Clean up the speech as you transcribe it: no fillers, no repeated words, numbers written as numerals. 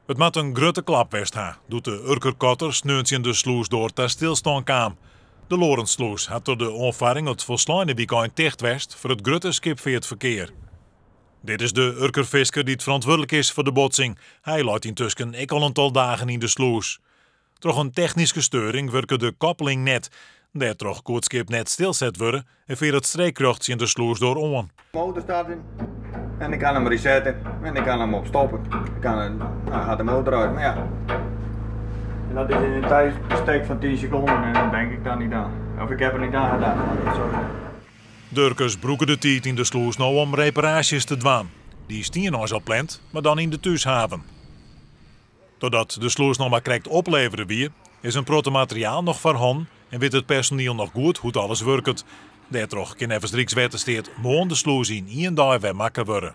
It moat in grutte klap west ha doe't de Urker kotter sneon tsjin de slûsdoar ta stilstân kaam. De Lorentzslûs hat troch de oanfarring it folsleine wykein ticht west foar it grutte skipfeartferkear. Dit is de Urker fisker dy't ferantwurdlik is foar de botsing. Hy leit yntusken ek al in tal dagen yn de slûs. Troch in technyske steuring wurke de koppeling net. Dêrtroch koe it skip net stilset wurde en fear it streekrjocht tsjin de slûsdoar oan. Motor starten en ik kan hem resetten en ik kan hem op stoppen. Ik kan, nou, gaat de motor uit, maar ja. En dat is in een tijdsbestek van 10 seconden en dan denk ik daar niet aan. Of ik heb er niet aan gedacht, laat ik het zo zeggen. De Urkers brûke de tiid yn de slûs no om reparaasjes te dwaan. Dy stiene eins al pland, mar dan yn de thúshaven. Trochdat de slûs noch mar krekt oplevere wie, is in protte materiaal noch foarhannen en wit it personiel noch goed hoe't alles wurket. Dêrtroch kin neffens Rykswettersteat moarn de slûs yn ien dei wer makke wurde.